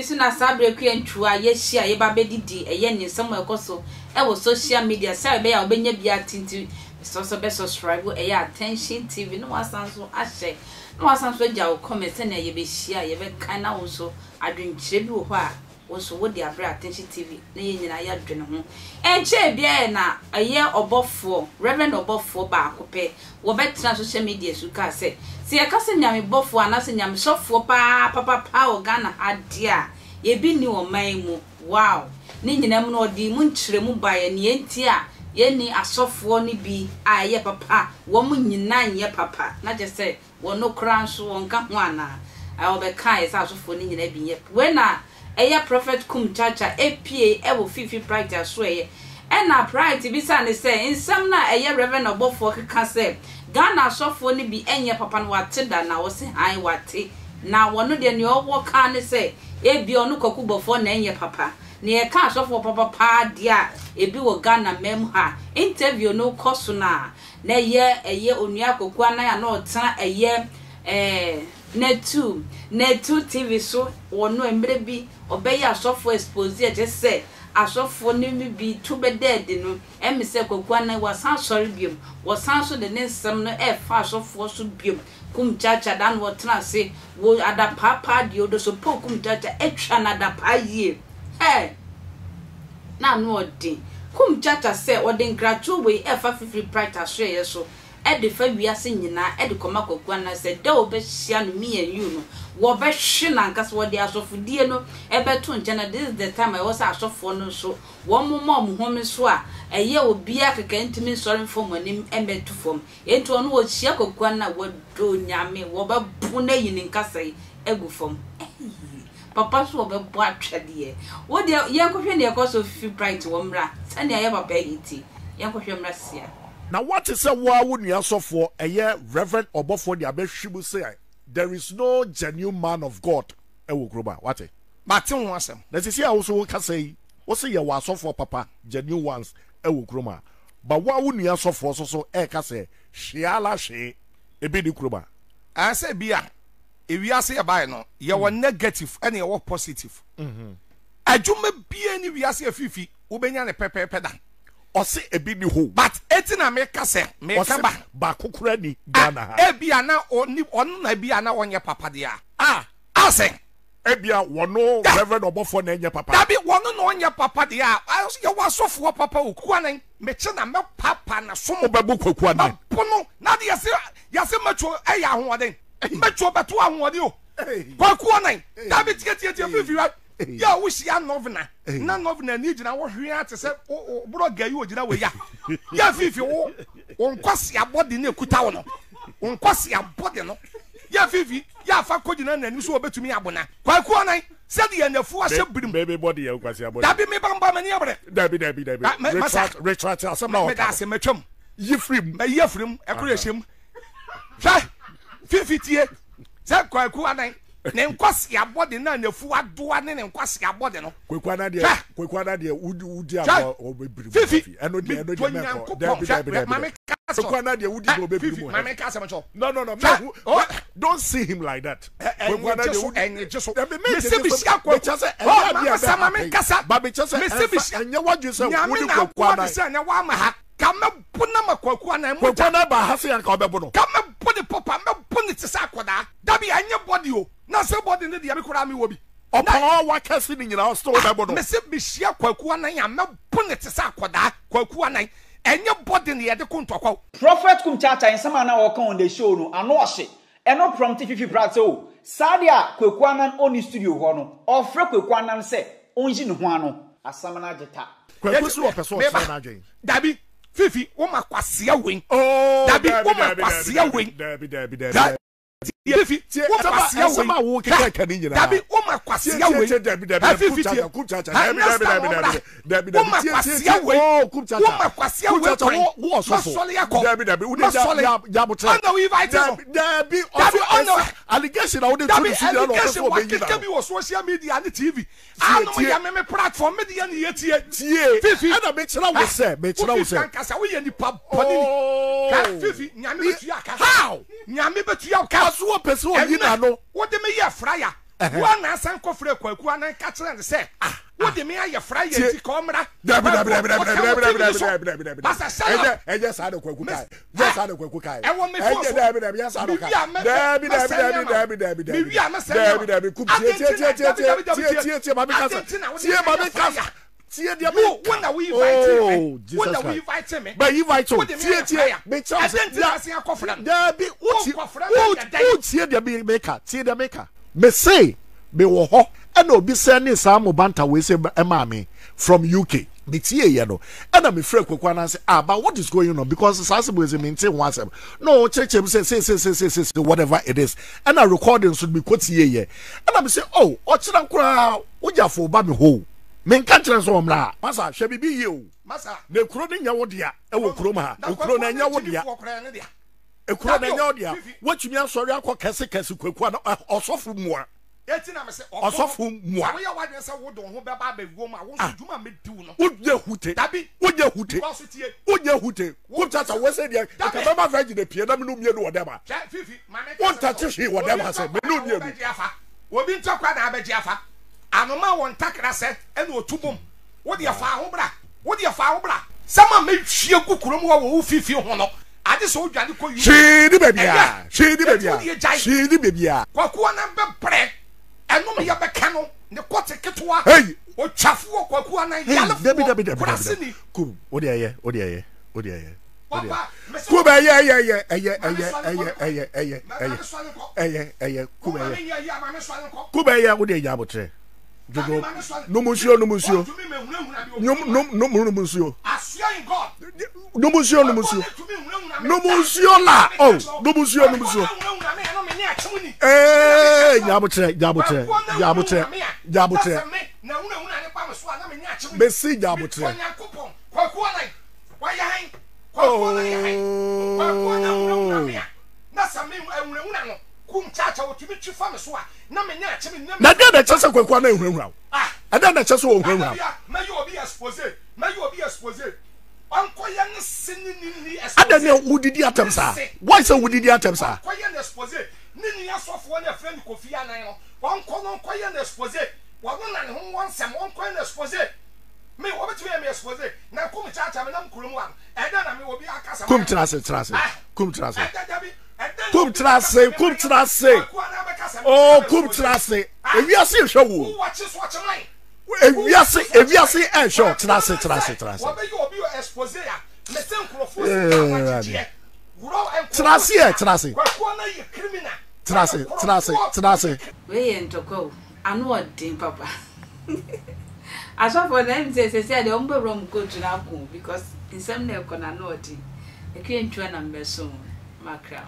so na saa berɛ kua ntwuo a yɛahyia a yɛba bɛdidi ɛyɛ ne nsɛm a ɛkɔ so ɛwɔ social media sɛ ɛbɛyɛ a wobɛnya bi ate nti mesrɛ sɛ bɛ subscribe ɛyɛ Attention TV na wasan so ahyɛ na wasan so agya wo comment sɛnea yɛbɛhyia a yɛbɛkan na wo nso adwenkyerɛ bi wɔ hɔ a Wo nso wode abrɛ Attention TV na yɛn nyinaa yɛadwene ho. Ɛnkyɛɛ biara na ɛyɛ ɔbɔfoɔ, Rev. Ɔbɔfoɔ baako pɛ, wɔbɛtenaa social media so kaa sɛ, sɛ yɛka sɛ Nyame bɔfoɔ anaasɛ Nyamesɔfoɔ paa papapaa wɔ Ghana ha deɛ a, ebi nni ɔman yi mu. Wow! Ne nyinaa mu no ɔde mu nkyerɛmu baeɛ, nea enti a yɛnni asɔfoɔ no bi a ɛyɛ papa, wɔn nyinaa nyɛ papa, na kyerɛ sɛ Wɔno koraa nso wɔnka ho anaa? Ɛɛ wɔbɛkaeɛ sɛ asɔfoɔ no nyinaa bi nyɛ. Wei na ɛyɛ Prophet Kum Chacha ɛpie ɛwɔ Fifi Prite asoɛeɛ. Ɛna Prite bisaa no sɛ nsɛm no a ɛyɛ Rev ɔbɔfoɔ keka sɛ Ghana asɔfoɔ no bi nyɛ papa no wate da na ɔse hann wate na wɔno deɛ nea ɔwɔ ka ne sɛ ebia ɔno Kwaku Bɔfoɔ na ɛnyɛ papa. Na yɛka asɔfoɔ papa paa deɛ a ebi wɔ Ghana man mu ha. Interview no kɔ so no a Na ɛyɛ ɛyɛ Onua Kwaku Anan a na ɔtena ɛyɛ ɛɛ Netu Netu TV so wɔ no mmerɛ bi ɔbɛyɛ asɔfoɔ expose a kyerɛ sɛ asɔfoɔ no mu bi to bɛda adi no ɛme sɛ Kwaku Anan wasan asɔre biom wɔsan nso de ne nsɛm no ɛrefa asɔfoɔ so biom Kum Chacha da no ɔtena ase wɔ adapaa paa deɛ ɔdɔsɔpoo Kum Chacha atwa no adapaa yie hɛɛ. na ano ɔden. Kum Chacha sɛ ɔde nkratoɔ wei ɛrefa Fifiri Prite asoɛeɛ so de fa wiase nyinaa de kɔma Kwaku Annan sɛ da a ɔbɛhyia no me and you no wɔbɛhwe no ankasa wɔde asɔfodie no bɛto nkyɛn na this is the time a ɛwɔ sɛ asɔfoɔ no nso wɔn moma wɔn home so a ɛyɛ obiara kɛkɛ ntumi nsɔre mfa wɔn anim mmɛto fam enti ɔno ɔhyia Kwaku Annan a wɔdɔ Nyame wɔbɛbo no ayi ne nkasa yi agu fam eii. Papa so ɔbɛbɔ atwɛdeɛ. Wo deɛ yɛnkɔhwɛ nea ɛkɔ so fifi bright wɔ mmra sɛnea yɛ papa yi ti yɛnkɔhwɛ mmra sia. Na woate sɛ wo ara wo nua sɔfoɔ ɛyɛ Rev ɔbɔfoɔ de abɛhwe mu sɛ there is no genuine man of God ɛwɔ kurom a, woate? Mate ho asɛm. Na sisi a wo so wokasa yi, wo se yɛwɔ asɔfoɔ papa, genuine ones, ɛwɔ kurom a, but wo ara wo nua sɔfoɔ nso so ɛreka sɛ hwee ara hwee, ebi nni kurom a. Ɛɛ sɛ bi a ewiase yɛbaeɛ no yɛwɔ mm. negative ɛna yɛwɔ positive mm-hmm. adwuma biara ne wiase afifi wobɛnya ne pɛpɛɛpɛ da ɔse ebi ni hɔ but eti na meka sɛ meka ba baako kura ni Ghana ha ebi a na ɔni ɔno na ebi a na ɔnyɛ papa deɛ a asɛ ebia wɔno reverend ɔbɔfoɔ na ɛnyɛ papa dabi wɔno na ɔnyɛ papa deɛ a yɛwɔ asɔfoɔ papa o kuku anan mekye na mɛpapa na som wobɛbo kwaku anan mɛbo no na de yɛse yɛse mɛtwo ɛyɛ ahoɔden Mɛtwo bɛto ahoɔden o. Kwaku ɔnan. Dabi tie tie tie fifi wa. Yɛ a wohyia nɔvena na nɔvena ni gyina wo hwea te sɛ borɔ ga yi ogyina wɔ ya. Yɛ fifi wo wo nkwasi abɔde ne ekuta wo no. Wo nkwasi abɔde no. Yɛ fifi yɛ afa kɔgyina n'anim so obetumi abona. Kwaku ɔnan sɛdeɛ n'afu ahyɛ birim. Bebe bɔde yɛ nkwasi abɔde. Dabi me ba mba m'ani abere. Dabi dabi dabi. Retract retract asɛm na ɔka. Meda ase matwam. Yi firi mu. Mayi afiri mu ɛkoro yɛ hyɛ mu. Hwɛ, fifi tie, sɛ Kwaku Anan, ne nkwasi abɔde na n'afu adoa ne ne nkwasi abɔde no. Kwaku Anan deɛ, Kwaku Anan deɛ, wudi wudi abɔ ɔbɛbiri mu. Fifi, ɛno deɛ ɛno deɛ mɛkɔ. Dɛbi dɛbi dɛbi. Maame kasa. Kwaku Anan deɛ wudi abɔ ɔbɛbiri mu. Maame kasa mɛkyɛw. No no no, mɛ don't see him like that. Kwaku Anan deɛ wudi. Ɛnyɛ gye so. Dɛbi mɛ gye so. Mekyɛ sɛ ɛnyɛ adeɛ bɛ ha pɛn. Ba mekyɛ sɛ ɛnfa ɛnyɛ wadwi sɛ wudi Kwaku Anan. Nyame na aboa de sɛ ɛnɛ wama ha. Ka mɛbo no ama Kwaku anaa mogya. Kwaku anaa baa ha sei anka ɔbɛbo no. Ka mɛbo no papa, mɛbo no te sɛ akwadaa. Dabi ɛnyɛ body o, na sɛ body no deɛ me koraa mewɔ bi. Ɔpɔn wakɛse ne nyinaa still wobɛbo no. Mese mehyia Kwaku anan a mɛbo no te sɛ akwadaa, Kwaku anan, ɛnyɛ body na yɛde ko ntɔkwa o. Prophet Kum Chacha nsɛm a na ɔka on the show no ano ɔhye, ɛno prompte Fifi Pratt sɛ oh saa deɛ a Kwaku Annan ɔnni studio hɔ no ɔfrɛ Kwaku Annan sɛ ɔnyi ne ho ano. Asɛm no agye ta. Kwaku so ɔpɛ sɛ ɔkyerɛ n'adwen. Dabi Fifi wo ma kwasea wei. Oh dabi wo ma kwasea wei. Dabi dabi dabi. Fifi wo ma kwasea wei. Asɛm a wo keka ka ne nyinaa. Dabi wo ma kwasea wei. Tie dabi dabi dabi Fifi tie. Kum chacha dabi dabi dabi dabi dabi dabi tie tie tie oh kum chacha. Wo ma kwasea wei kwan. Wo ɔsɔfo. Masɔle akɔ. Dabi dabi wo de ja ja botrɛ. Ɔna wo invite no. Dabi ɔsɔ ɛsɛ allegation a wo de to ne so nyinaa na ɔpɛ sɛ ɔbɛyi na. Dabi allegation wakeka bi wɔ social media ne TV. Anom yɛ me me platform me deɛ ne yɛ tie. Tie. Fifi. Ɛna mekyerɛ wo sɛ mekyerɛ wo sɛ. Fifi ankasa woyɛ nipa bɔne ni. Oh. Ka Fifi nyame bɛtua ka. How? Nyame bɛtua wo ka. Ɔso ɔpɛ sɛ ɔyi n'ano. Wode me yɛ fraya. Wo a na asan kɔfrɛɛ Kwaku anan ka kyerɛɛ no sɛ wode me ayɛ frayɛ Tie. nti ka ɔmmra. Dabi dabi Kwaku, dabi dabi ɔka dabi wɔ dabi TV no dabi so. dabi dabi dabi dabi. Pastor, shut Ɛnyɛ up. ɛnyɛ saa na Kwaku Miss, kae. Nyɛ ah, saa na Kwaku kae. ɛwɔ me phone Ɛnyɛ so. dabi dabi nyɛ saa na Mewie ɔkae. a mɛ mɛ Dabi dabi mɛsɛne dabi ama wo. dabi dabi dabi Mewie a mɛsɛne dabi ama wo. dabi kum tie Adɛn tie nti tie na tie dabi tie dabi dabi tie tie. tie tie maame Adɛn kasa nti na wode tie me ayɛ maame kasa fraya? tie deɛ You, wo meka. na wo invite me. Oh Wo Jesus na wo Christ. invite me. Bɛ invite o Wode me tie ayɛ tie fraya. mekyerɛ wo sɛ Adɛn nti na ya asen akɔfrɛ no? dabi wotie Wonkɔfrɛ no wo ayɛ dɛn? wotie deɛ me meka tie deɛ meka. Mese mewɔ hɔ ɛna obi sɛne saa mo banta wei sɛ ɛmaa me from UK me tie yɛ no ɛna me frɛ Kwaku Annan sɛ ah but what is going on because saa asɛm wei sɛ mente ho asɛm na ɔkyerɛkyerɛ mu sɛ sei sei sei sei sei whatever it is ɛna recording so me kɔ tie yɛ ɛna me sɛ oh ɔkyerɛ koraa wogyafo ba me hɔ o menka nkyerɛ sɛ ɔmmra a masa hwɛ biribi yie o na ekuro no nyɛ wo dea ɛwɔ kurom ha ekuro no ɛnyɛ wo dea ekuro no ɛnyɛ wo dea watumi asɔre akɔ kɛse kɛse Kwaku Annan ɔsɔfo mua ɔsɔfo mua. Ah, wonyɛ hute wonyɛ hute wonyɛ hute wotasa wɔ sɛ deɛ nka bɛma virgin apue na mene mmienu wɔ dɛm a wontakye hwee wɔ dɛm ha sɛ mene mmienu. Obi ntɔkwa na abɛgye afa anoma wɔ ntakra sɛ ɛna otu bom wo deɛ fa ho bra wo deɛ fa ho bra sɛ ma mɛhwie gu kurom hɔ wɔ wo fifi ho no agye sɛ wodwane kɔ UK. Hwee ni baabi Ɛyɛ, a, hwee ni enti baabi wo a, deɛ gyae. hwee ni baabi a. Kwaku Anan bɛbrɛ, ɛno ne yɛbɛka no, ne kɔte ketewa, Hey! otwafoɔ Kwaku Anan, Hey, dabi dabi yalefoɔ, dabi dabi dabi. kuraseni. Kum, wo deɛ ɛyɛ, wo deɛ ɛyɛ, wo deɛ ɛyɛ, wo deɛ. Papa, mese Kum wo, ɛyɛ ɛyɛ ɛyɛ ɛyɛ ma me ɛyɛ sɔre nkɔ ɛyɛ no kɔ. ɛyɛ ɛyɛ Ma ma ɛyɛ me sɔre nkɔ. ɛyɛ ɛyɛ kum Wo ma ɛyɛ. me nyɛ yie a, ma me sɔre nkɔ. Kum ɛyɛ, wo deɛ nya abotrɛ. Dabi, Jojo, ma me sɔre. nom nsuo, nom nsuo. Ɔntumi mmɛhunahuna me wɔ Nom kurom ha. nom nom nom nsuo. I swear in God. Nom nsuo, nom nsuo. Nom nsuo la. Oh, nom nsuo, nom nsuo. Ee, nyabotrɛ, nyabotrɛ, nyabotrɛ, nyabotrɛ. Besi nyabotrɛ. Oh. Na deɛ na ɛkyɛ sɛ kwaku anan ehunahuna wo. Ɛdɛn na ɛkyɛ sɛ wɔhunahuna wo? Adɛn ne wodidi atɛm saa? Why sɛ wodidi atɛm saa? Ɔnkɔyɛ no expose. Ne nua sɔfoɔ no a ɛfrɛ no Kofi Anan no, ɔnkɔ no nkɔyɛ no expose. Ɔno na ne ho wɔ nsɛm, ɔnkɔyɛ no expose. Me, wɔbɛtumi ayɛ me expose. Na kum kyaakyaa me nam kurom ha no, ɛdɛn na me obi aka sɛ Kum mayɛ tena no? ase, tena ase. Ah, Kum tena ase. ɛdɛ dabi, ɛdɛn na Kum obi tena bɛka ase, sɛ me kum mayɛ tena ase. Kwaku Anan bɛka sɛ me Oh, mayɛ no kum expose? tena ase. Ah, Ewiase nhwɛ wo o. wowɔ kye so ɔkyeman. Ewiase, ewiase ɛnhwɛ wo. Tena ase, tena ase, tena ase. Awurade. Tena ase ɛ, tena ase. Tena ase, tena ase, tena ase. Wei yɛ ntɔkwa o, ano ɔden papa. Asɔfoɔ no ɛm sɛ sɛsɛ deɛ wɔn bɛwura wɔn kootu no ako because nsɛm na ɛkɔ no ano ɔden. Akua ntwa na mbɛso makra.